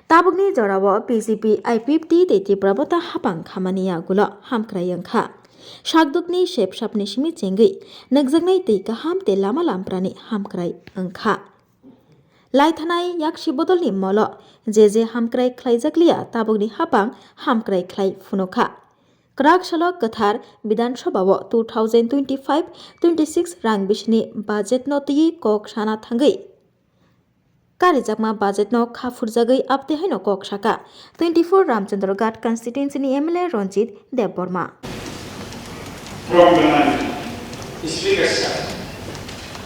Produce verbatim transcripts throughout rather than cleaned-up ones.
Tabukni jorao B J P, I P F T tei Tipra Motha hapang khamani yagulo hamkrai wngkha. Sakdukni sep sapni simi chengwi nukjaknai twi kaham tei lama lamprani hamkrai wngkha. Laithanai yaksi bodolni molo je je hamkrai khlaijakliya tabukni hapang hamkrai khlai phunukha. Kwrak salo kwthar Bidhan Sabhao two thousand twenty-five twenty-six rang bisini budget no twiwi kok sana thangwi karijakma budget no kha phurjagwi abtwi haino kok saka twenty-four Ramchandra Ghat constituency ni M L A Ranjit Debbarma. Borok gwnang Speaker sir,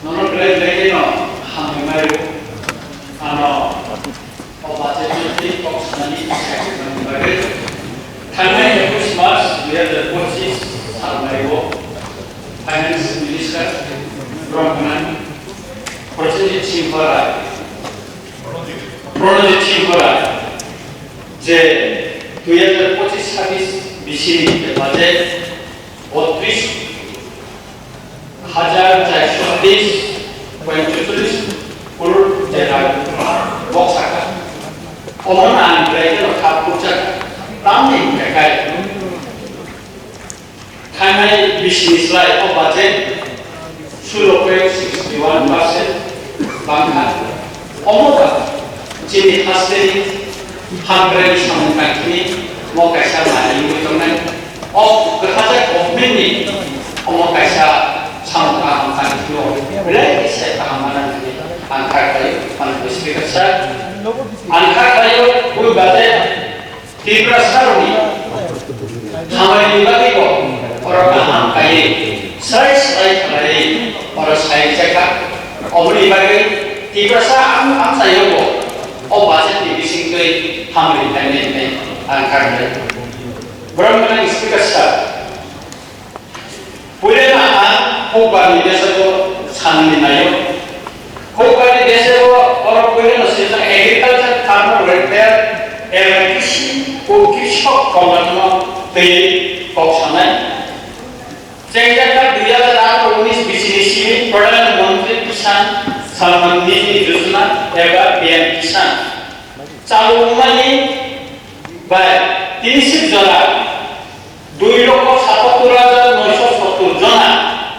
nono belai belai kheno hambai mario. Ano o budget ni twi kok sanani bagwi thangnai ekush March dui hazar pochis sal mario Finance Minister borok gwnang Prosenjit Singh Barai, Pranajit Singh Barai je dui hazar pochis sabis bisini je budget botris hajar charso teis point chuchollis crore je rang bok saka. Omono ang belai kheno kha phurjak, tamni hwnkhe kai. Thangnai bisini slai o budget sulo point sixty one percent bangkha. Omo ba chini hasteni hamkraini samung tangkini mo kaisa manwi wngwi tongnai. O kwthajak government ni omo kaisa samung kaham tangkino belai kisa kaham manang hwnwi ang kha khlaio, Honorable Speaker sir. Ang kha khlaio, bui budget Tiprasarokni hamari ni bagwi bo oro kaham kaiwi srai srai khlaiwi oro sai rwjakha. Oboni bagwi Tiprasa ang, ang sayogo o budget ni bisingtwi hamari khainai hwnwi ang kha khlaio. Borok wngkha Speaker sir. Puila ang hukbar ni desago sanani naio. Hukbar ni desago oro puila no swijak agriculture, farmer welfare, eba krisi o krishok kolyanno twi kok sanai. Chengjakha dui hazar atharo unis bisini simi Pradhan Mantri Kisan Samman Nidhi Yojana eba P M Kisan chalu wngmani bai tini sik jora dui lokho satattor hajar noisho sottor jona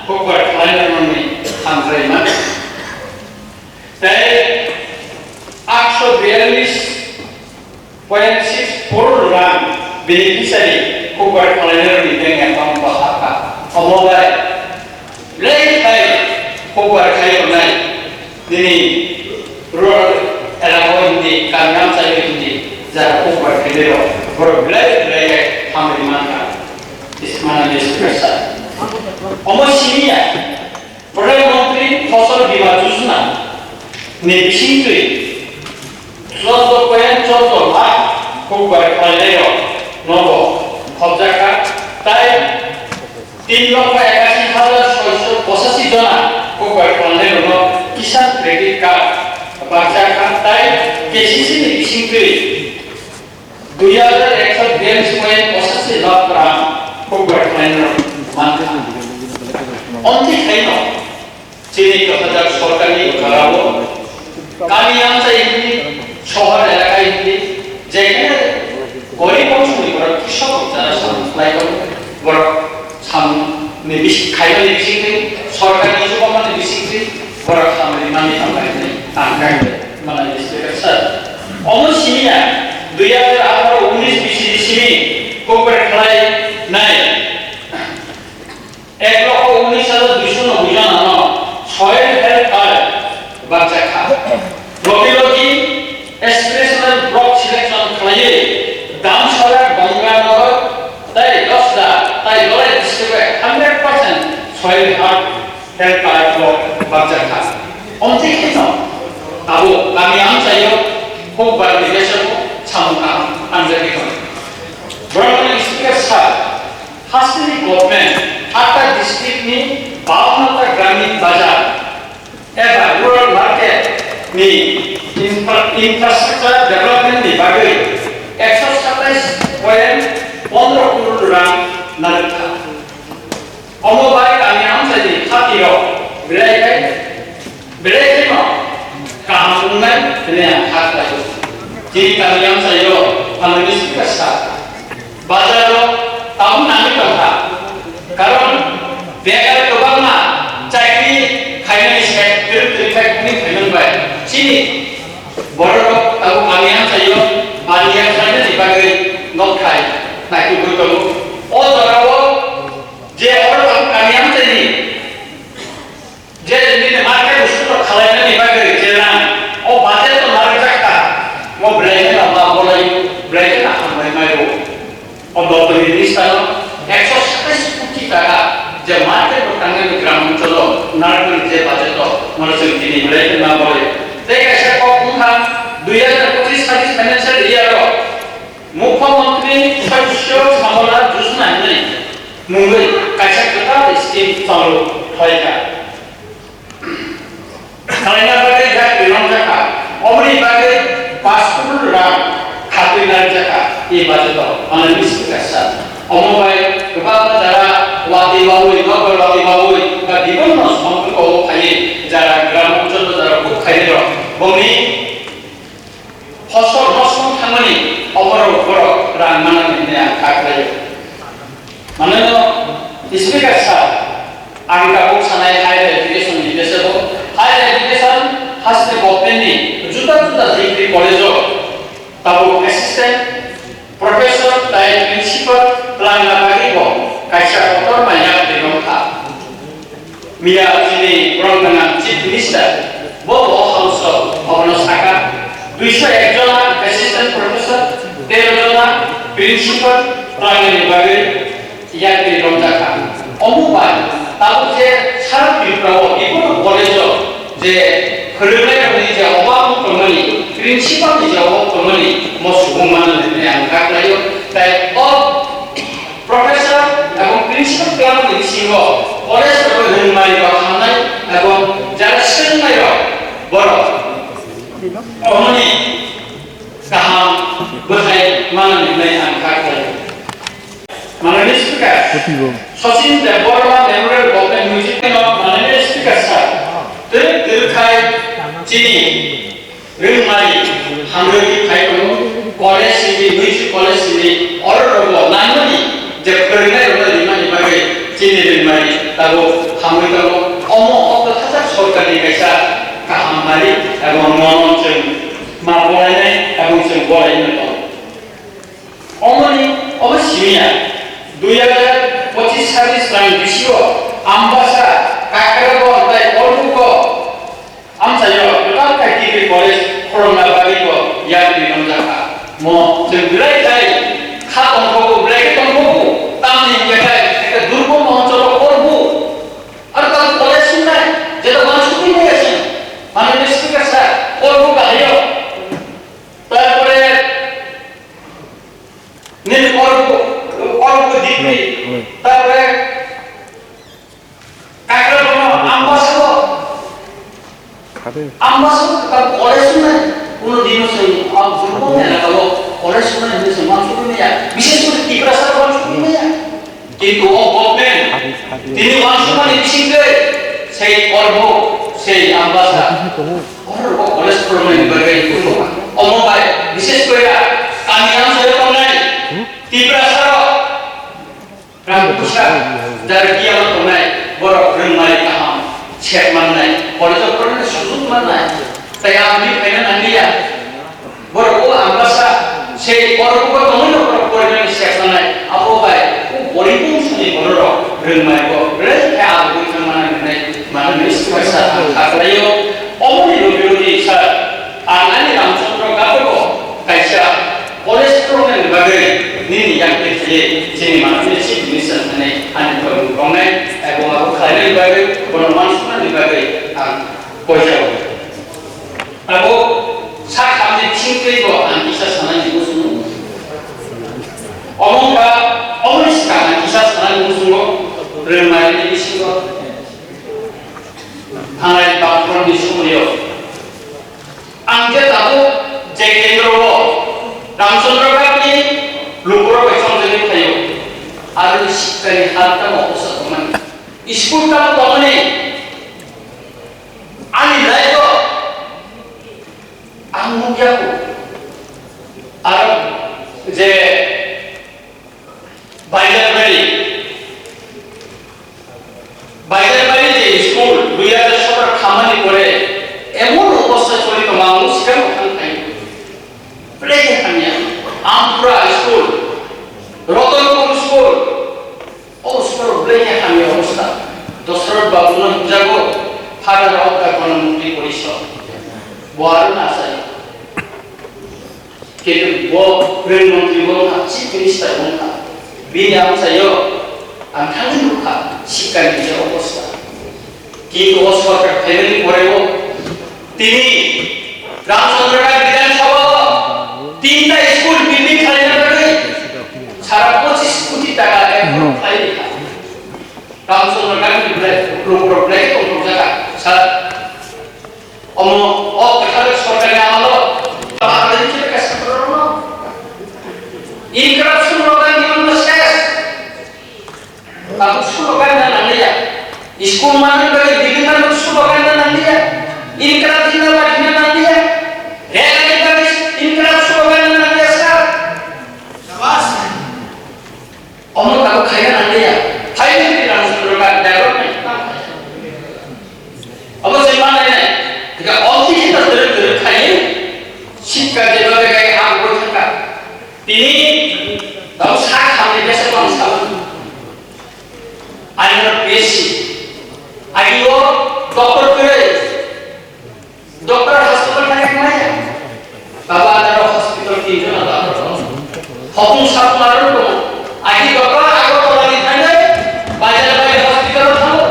hukbar khlainani hamkrai mano. Tei aksho biyallis point six four lakh beneficiary hukbar khlainani bank account o habkha. Omo bai Belai khai hukbar khai rwnai nini rural elaka o hindi, kami amchai o hindi, jara hukbar khainai rok borok belai belai khai hamri mankha. Is-, manani special. Omo simi ya, Pradhan Mantri Fasal Bima Yojana ni bisingtwi chwddo point chwddo lakh hukbar khlainai rok nogo khopjakha, tai tin lokho ekasi hajar soisho pochashi jona hukbar khlainai rokno Kisan Credit Card bakjakha, tai K C C ni bisingtwi dui hajar ekso biyallis point pochashi lakh rang hukbar khlainai rok mankha. Omtwi khaino chini kwthajak sorkarni jorao kami amchai hindi, sohor elaka hindi, jekhane gorib ongsoni borok, krisok rok jara samung khlai tongo, borok samungni bising khaimani bisingtwi, sorkarni chubamani bisingtwi borok hamri mani hambai hwnwi ang kaitor manai Speaker sir. Omo simi ya dui hajar atharo unis bisini simi hukbar khlai nai. Ek lokho unis hajar duisho noboi jona no soil health card bakjakha. Logi logi aspirational block selection khlaiwi Damsara, Ganganagar tei Dasda tei Dholai district o hundred percent soil health, health card block bakjakha. Omtwi kheno abo kami amchaio hukbar ni desago samung kaham tangjagwi tongo. Borokni Speaker sir, hasteni government atta district ni bawanno ta gramin bazar eba rural market ni infra-, infrastructure development ni bagwi ekso satais point pondro crore rang narwkha. Omo bai kami amchaini phatirok belai khe, belai kheno kaham wngnai hwnwi ang kha khlaio. Chini kami amchaio phalnani sika sa. Bazaro tabuk nangwi tongkha. Karon begar kwbangma chakri khainani se kwrwk kwrwk khai kuni khainang bai. Chini bororok tabuk kami amchaio baniya khlainani bagwi nokthai naikugwi tongo. O jorao je oro tabuk kami amchaini je nini market usukrok khalainani bagwi je rang, o budget no narwkjak kha, o belai kheno ma bolai, belai kheno hambai maio. O doptoni listano ekso satais koti taka je market o tangnani gram oncholo narwkmani je budget o, mono chwng tini belai kheno ma bolai. Tei kaisa kok wngkha, dui hazar pochis sabis financial year o Mukhyamantri Shasya Sampada Yojana hinwi mungwi kaisa kwtal scheme chalu khlaikha. Khlaina bagwi yak rinamjakha. Oboni bagwi paanch crore rang khatwi narwkjakha e budget o, mane misti kaisa. Omo bai kwbangma jara watwi wawi, nokbar watwi wawi, ba bibonno songkho phaiwi jara gram oncholo jara kuk khairok bongni Hosor hosor thangmani oborok borok rang manani hinwi ang kha khlaio. Manono Speaker sir, ang tabuk sanai higher education ni bisio, higher education haste government ni juda juda degree college o tabuk assistant professor tai principal twlangna bagwi bo kaisa kotorma yak rinok kha. Miya chini borok gwnang Chief Minister bo bo House o obono saka, duiso ek jona Assistant Professor, tero jona Principal twlangni bagwi yakni romjakha. Omo bai tabuk je sara Tripura o bibonno college o je phwrwngnairokni je obab tongmani, principal ni je obab tongmani, mo subung mano hinwi ang kha khlaio. Tai o Professor ebong principal twlangni bisingo college rok rwngmari rok hamnai ebong jara swrwngnai rok borok omoni kaham bwthai manani hinwi ang kha khlaio. Manani Speaker, Sachin Debbarma Memorial Government Music no manani Speaker sir, twrwk twrwk khai chini Rwngmari hamrwgwi phai tongo, college simi, music college simi, oro rogo nangmani je phwrwngnairokno rimani bagwi chini rwngmari tabuk hamwi tongo. Omo o kwthajak sorkarni kaisa kaham mari, ebong nono chwng ma bolainai ebong chwng bolainai tongo. Omoni obo simiya, dui hazar pochis sabis rang bisio Ambasa, Kakrabor tei Olbuko Amchaio kwtal khe degree college khorokna bagwi bo yakni romjakha. Mo chwng belai khai kha tongkhogo, belai khe tongkhogo, tamni hwnkhe khai ekta durgo mohochoro korbu. Aro tabuk college sungnai, jeto wansugwi maya chwng. Manwi speaker sir, korbu kahaio. Tarpore nini korbu, korbu degree. Tarpore Kakrabor no Ambasa o. Khade. Ambasa o ka college sunai. Kuno dino se am jurbo ne la kabo college sunai ne se mam sukuni ya. Bishesh kore Tiprasa ko sukuni ya. Kintu o government tini wansukmani bisingtwi sei korbo, sei Ambasa. Oro o college phurumani bagwi omo bai bishesh kore kami amchaio tongnai Tiprasa rok. Rang bwsa, jara kiyama tongnai, borok rwngmari kaham, sep mannai, college-o porina sujuk mannai, tei aboni phaina nangliya. Borok o Ambasa, sei borok bo tongwino borok porinani sep mannai, abo bai o gorib bongso ni bororok rwngmari bo, belai khe aboni thang mannai hwnwi, mano ni swkaisa ang kha khlaio. Omoni logi logi sir, ang ani Ramchandra Gato bo kaisa College program ni bagwi nini yakni thwiwi chini manwini Chief Minister thani ani thwngmung tongnai, abo abo khlainani bagwi, bono uansuknani bagwi ang koijago. Abo sak hamni bisingtwi bo ang kisa sanani muchungo. Omo wngkha, omoni swkang ang kisa sanani muchungo, rwngmani bisingo thanai bathroom ni somoio. Ang je tabuk je kendro o Ramchandra Ghat ni lukurok bai chongjagwi phaio, aroni sikani hal tamo osa tongmani, school tamo tongmani, ani life o ang nukya kho. Bailarmari, Bailarmari je school dui hajar sotoro khamani pore emon obostha choli tongma ang sikang thang thai. Belai khe hamya. Ampura school, Ratanpur school, o school belai khe hamya obostha. Dosarot Babu no himjago, Father of the Gana Mukti Porishad. Bo aro na sai. Kintu bo Prem Mantri wngkha, Chief Minister wngkha. Bini amchaio ang thangwi nukha, sikha ni je obostha. Kintu o sorkar phaimani poreo tini Ramchandra Nagar Bidhan Sabha o tinta school building khlaina bagwi sara pochis koti taka effort khlai rikha. Ramchandra Nagar ni belai, rok rok belai tongthok jaga, sir. Omo, o kwthar sorkarni amalo, Bangladesh ni kaisa kwrwngno. Inkoruption logan ni wngma ses. Tabuk slogan na nangliya. School manwi bagwi building manwi slogan na nangliya. Inkoruption na nangliya. Rega ni bagwi inkoruption logan na nangliya, sir. Shabash. Omo tabuk khaina nangliya. Phaini hwnwi Ramchandra Nagar development. Omo se manai nai. Tika omti khita dere dere khai. Sikka jeba begai ang boi thangka. Tini tabuk sa khamni bese bang sabu. Ani B S C. Agi o doctor kwrwi. Doctor hospital thangwi maya. Baba adaro hospital tinjon adaro. Hokung sapung aro tongo. Agi doctor Agartala ni thangwi Bailarmari hospital thango.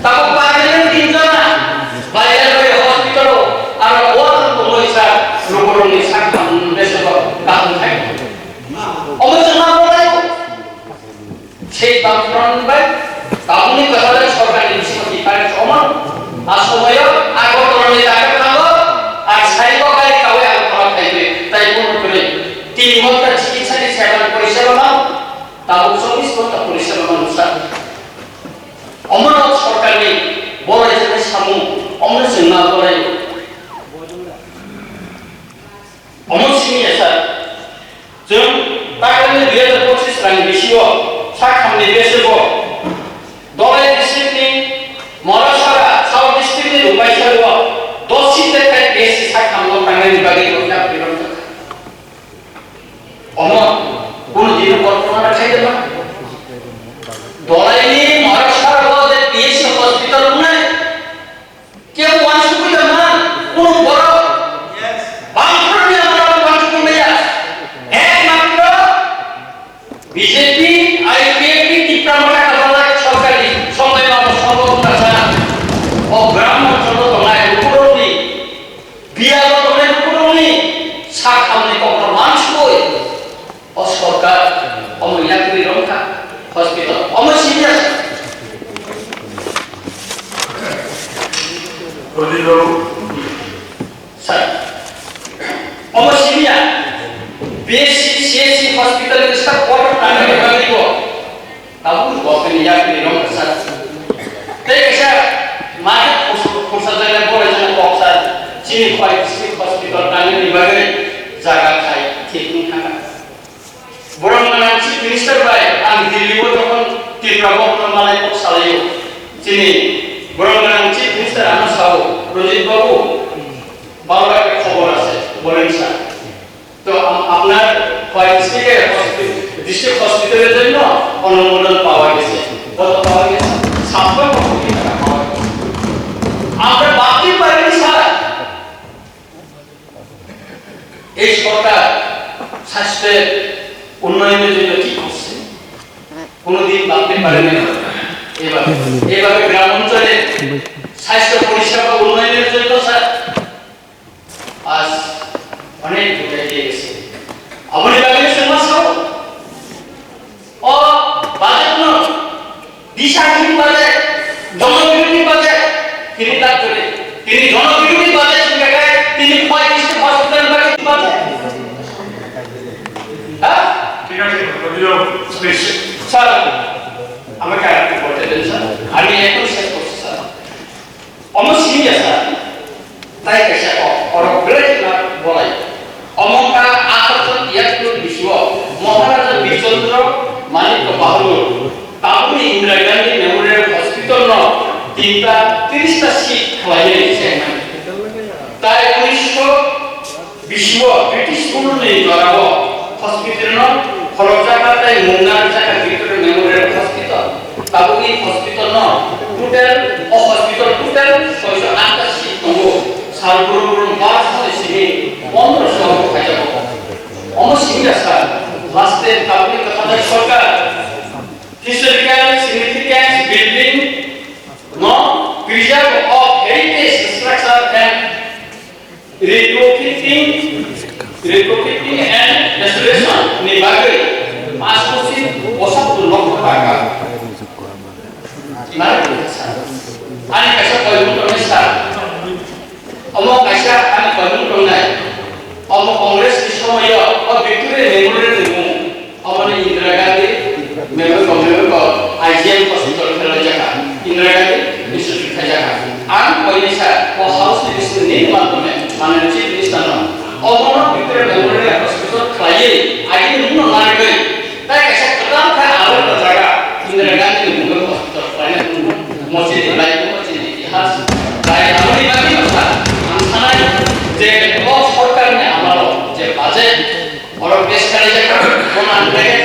Tabuk permanent tinjon Bailarmari hospital aro buat tongo isa lukurung ni saktham bese kaham khai. Omo chwng ma bolai. Sei bangphron bai tabukni kwthar sorkarni bisingo difference omo. A somoyo Agartalani jaga thango, ar saibo gari kawi Agartala thaiwi, tai phone kwrwi. Tin ghonta chikitsa ni seba poriseba mano, tabuk chobbish ghonta poriseba mano sa. Omono sorkarni bolai jani samung, omono chwng ma bolai. Omo simi ya sir. Chwng takhani dui hajar pochis rang bisio sakhamni besebo Dholai district ni Morasara, South district ni Rupaisari o dos seat kai P S C sakham no tangnani bagwi rojak biron jakha. Omo kunu dino korpona khaidema. Dholai ni Morasara o je P S C hospital wngnai. Kebo uansugwi tongma kunu borok bangphuruni amalo uansugwi maya. Ekmatro B J P, I P F T, Tipra Motha Kamalai sorkari somoi mano sobo wngkha sa. O Brahmon joto tongnai lukurokni, biyalo tongnai lukurokni sakhamni kokno uansugwi. O sorkar, omo yakri rongkha, hospital, omo senior. Rojit babu. Sir, omo senior. B S C, C S C hospital ni staff quarter tangwi rwgwi bo. Tabuk government yakri rongkha, sir. Tei kaisa market khursa, khursa jaga, bore jaga kok, sir. Chini khwai district hospital tangwi bagwi jaga khai thik wng thangkha. Borok gwnang Chief Minister bai ang Delhi o jokhon Tripura governor malai kok salaio, chini borok gwnang Chief Minister ano sao, "Rojit babu, bhalo ekta khobor ase, bolen sir." To am-, apnar khwai district e hospi-, district hospital er jonno onumodon pawa geche. Koto pawa geche? Satto koti taka pawa geche. Amra bapti parini sir. এই সরকার স্বাস্থ্যের উন্নয়নের জন্য কি করছে? কোনোদিন ভাবতে পারেনি। এভাবে, এভাবে গ্রাম অঞ্চলে স্বাস্থ্য পরিষেবা উন্নয়নের জন্য স্যার আজ অনেক দূরে এগিয়ে গেছে। আপনি তাহলে সমাজ সহ O budget no, disahini budget, jonobirodhi budget, tini tak kore. Tini jonobirodhi budget hingka khe, tini khwai district hospital budget, budget. Ha? ঠিক আছে, please. Sir, আমাকে আরেকটু বলতে দিন, স্যার। আমি এখন শেষ করছি, sir. Omo simi ya sa, tai kaisa kok, oro belai khna bolai. Omo wngkha atharo sho tiyattor ni bisio Krista seat khlaiwi se mani. Tai unisho bish o British rule ni jorao hospital no khorokjak tei mungna rwjak Victoria Memorial Hospital. Tabukni hospital no total, o hospital total soiso atta seat tongo. Sal brum brum bar sal simi pondro sal khajago. Omo simi da sal. Last time tabukni kwthar sorkar historical significance building no preserve of heritage structure and retrofitting, retrofitting and restoration ni bagwi pash kosi bosok tu lokho taka. Nai ani kaisa koimung tongnai sir. Omo kaisa ani koimung tongnai. Omo Congress ni somoyo o Victoria Memorial ni mung. Omo ni Indira Gandhi Memorial, Memorial I G M Hospital khe laijak kha. Indira Gandhi Institute khaijak kha. Ang koini sa o house ni bising ni ni mantone, mane Chief Minister no. Omo no Victoria Memorial Hospital khlaiwi agini mung no narigwi. Tai kaisa kwtal khe aro jaga Indira Gandhi ni mung hospital khlaina mung mochini lai mung mochini itihas. Tai amoni bagwi no sa ang sanai je o sorkar ni amalo je budget Oro pes kalaijak, bono ang khlai khe